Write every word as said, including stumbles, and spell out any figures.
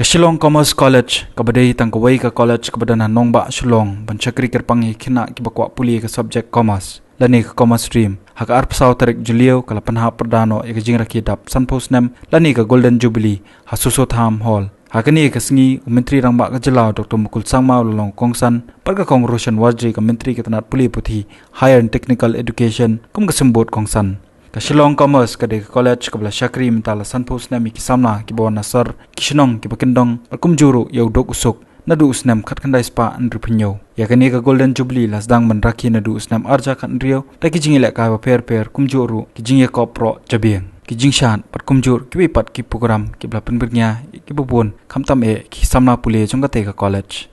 Ka Shillong Commerce College, kaba dei tang kawei ka college kaba don ha nongbah Shillong, ban shakri kyrpang ïa ki khynnah kiba kwah pule ka subject Commerce lane ka Commerce Stream, ha ka arphew saw tarik Jylliew ka la pynhap pyrda noh ïa ka jingrakhe dap sanphew snem lane ka Golden Jubilee ha Soso Tham Hall. Ha kane ka sngi, u Myntri Rangbah ka Jylla, Doctor Mukul Sangma, u la long kongsan, bad ka Kong Roshan Warjri, ka Myntri ka tnad pule puthi, Higher and Technical Education, kum ka symbud kongsan. Ka Shillong Commerce ka dei ka college kaba la shakri mynta la sanphew snem ïa ki samla kiba wan na sor ki shnong kiba kyndong, bad kumjuh ruh ïa u duk u suk naduh u snem khatkhyndai spah hynriewphew hynñiew. Ïa kane ka Golden Jubilee la sdang ban rakhe naduh u snem arhajar khathynriew da ki jingïalehkai bapher bapher, kumjuh ruh ki jingïakop roh jabieng, ki jingshad, bad kumjuh kiwei pat ki program kiba la pynbyrngia ïa kiba bun, khamtam eh ki samla pule jong katei ka college.